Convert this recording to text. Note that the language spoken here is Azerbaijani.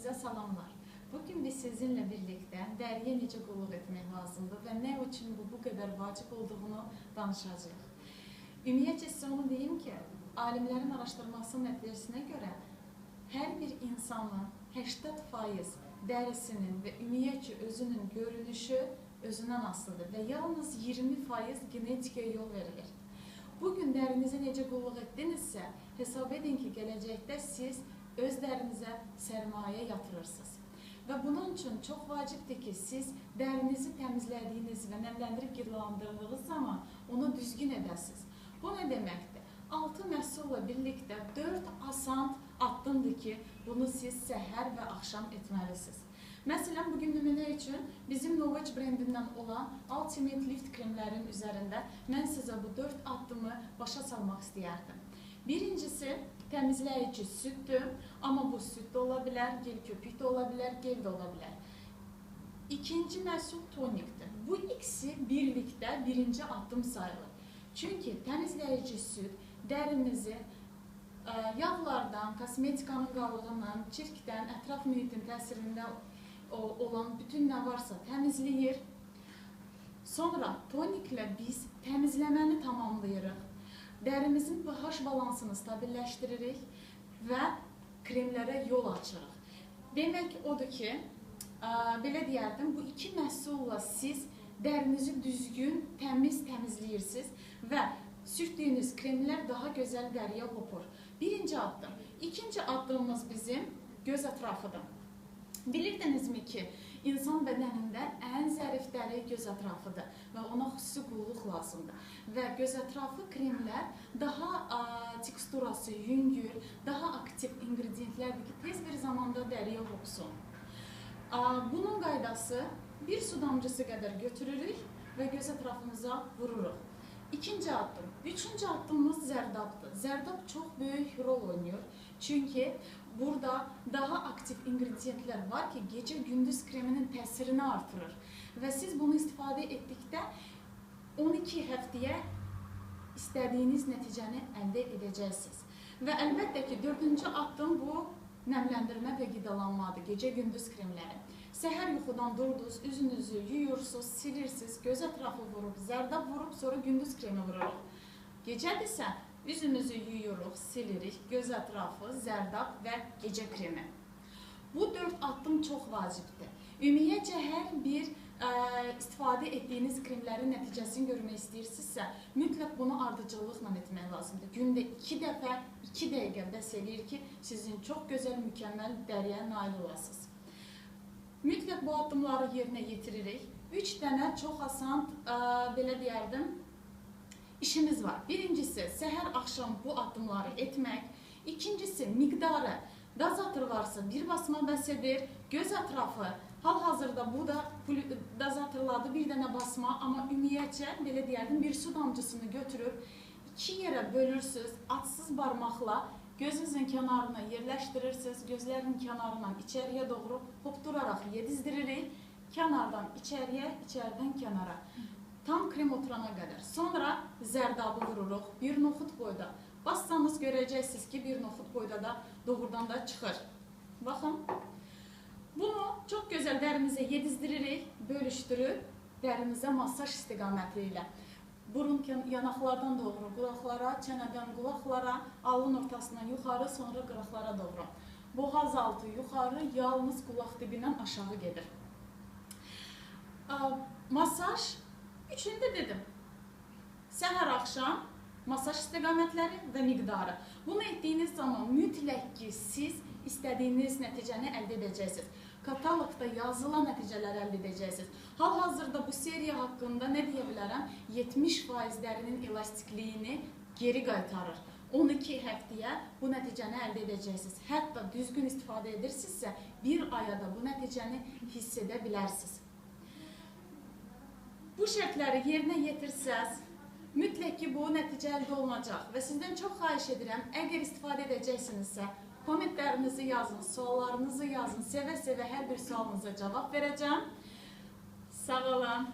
Sizə salamlar. Bugün biz sizinlə birlikdə dəriyə necə qulluq etmək lazımdır və nə üçün bu qədər vacib olduğunu danışacağıq. Ümumiyyətcə sizə onu deyim ki, alimlərin araşdırması nəticəsinə görə hər bir insanın 80% dərisinin və ümumiyyətcə özünün görünüşü özündən asılıdır və yalnız 20% genetikaya yol verilir. Bugün dərinizə necə qulluq etdinizsə, hesab edin ki, gələcəkdə siz öz dərinizə sərmayə yatırırsınız. Və bunun üçün çox vacibdir ki, siz dərinizi təmizlədiyiniz və nəmləndirib qidalandırdığınız zaman onu düzgün edəsiniz. Bu nə deməkdir? 6 məhsulla birlikdə 4 asan addımdır ki, bunu siz səhər və axşam etməlisiniz. Məsələn, bugün nümunə üçün bizim Novage brendindən olan Ultimate Lift kremlərin üzərində mən sizə bu 4 addımı başa salmaq istəyərdim. Birincisi, təmizləyici süddür, amma bu süd də ola bilər, gel köpük də ola bilər, gel də ola bilər. İkinci məhsul tonikdir. Bu ikisi birlikdə birinci addım sayılır. Çünki təmizləyici süd dərimizi yağlardan, kosmetikanın qalığından, çirkdən, ətraf mühitin təsirində olan bütün nə varsa təmizləyir. Sonra toniklə biz təmizləməni tamamlayırıq. Dərimizin pH balansını stabilləşdiririk və kremlərə yol açırıq. Demək odur ki, belə deyərdim, bu iki məhsulla siz dərinizi düzgün, təmiz təmizləyirsiniz və sürtdüyünüz kremlər daha gözəl dəriyə hopur. Birinci addım. İkinci addımımız bizim göz ətrafıdır. Bilirdinizmi ki, insan bədənində ən zərif dəri göz ətrafıdır və ona xüsusi qulluq lazımdır. Və göz ətrafı kremlər daha teksturası yüngül, daha aktiv ingrediyentlərdir ki, tez bir zamanda dəriyə hopsun. Bunun qaydası bir su damcısı qədər götürürük və göz ətrafımıza vururuq. İkinci addım. Üçüncü addımımız zərdabdır. Zərdab çox böyük rol oynayır. Çünki burada daha aktiv ingrediyentlər var ki, gecə-gündüz kreminin təsirini artırır. Və siz bunu istifadə etdikdə 12 həftəyə istədiyiniz nəticəni əldə edəcəksiniz. Və əlbəttə ki, dördüncü addım bu nəmləndirmə və qidalanmadır, gecə-gündüz kremləri. Səhər yuxudan durdunuz, üzünüzü yuyursunuz, silirsiniz, göz ətrafı vurub, zərdab vurub, sonra gündüz kremi vururuq. Gecədirsə, üzümüzü yuyuruq, silirik, göz ətrafı, zərdab və gecə kremi. Bu 4 addım çox vacibdir. Ümumiyyətcə, hər bir istifadə etdiyiniz kremlərin nəticəsini görmək istəyirsinizsə, mütləq bunu ardıcıllıqla etmək lazımdır. Gündə 2 dəfə, 2 dəqiqə bəs eləyir ki, sizin çox gözəl, mükəmməl dəriyə nail olasınız. Mütləq bu addımları yerinə yetiririk. 3 dənə çox asan, belə deyərdim, işimiz var. Birincisi, səhər axşam bu addımları etmək. İkincisi, miqdarı. Dozator varsa bir basma bəs edir. Göz ətrafı, hal-hazırda bu da dozatorlarda bir dənə basma, amma ümumiyyətcə, belə deyərdim, bir su damcısını götürüb 2 yerə bölürsünüz, atsız barmaqla gözünüzün kənarına yerləşdirirsiniz, gözlərin kənarından içəriyə doğru hopduraraq yedizdiririk, kənardan içəriyə, içəridən kənara. Tam krem oturana qədər. Sonra zərdabı vururuq bir noxud boyda. Bassanız görəcəksiniz ki, bir noxud boyda da doğrudan da çıxır. Baxın, bunu çox gözəl dərimizə yedizdiririk, bölüşdürüb dərimizə masaj istiqaməti ilə. Burun yanaqlardan doğru qulaqlara, çənədən qulaqlara, alın ortasından yuxarı, sonra qıraqlara doğru. Boğaz altı yuxarı, yalnız qulaq dibindən aşağı gedir. Masaj, üçünü də dedim. Səhər axşam masaj istiqamətləri və miqdarı. Bunu etdiyiniz zaman mütləq ki, siz istədiyiniz nəticəni əldə edəcəksiniz. Kataloqda yazılan nəticələri əldə edəcəksiniz. Hal-hazırda bu seriya haqqında nə deyə bilərəm? 70% dərinin elastikliyini geri qaytarır. 12 həftəyə bu nəticəni əldə edəcəksiniz. Hətta düzgün istifadə edirsinizsə, bir aya da bu nəticəni hiss edə bilərsiniz. Bu şərtləri yerinə yetirsəz, mütləq ki, bu nəticə əldə olunacaq və sizdən çox xahiş edirəm, əgər istifadə edəcəksinizsə, kommentlərinizi yazın, suallarınızı yazın. Sevə-sevə hər bir sualınıza cavab verəcəm. Sağ olun.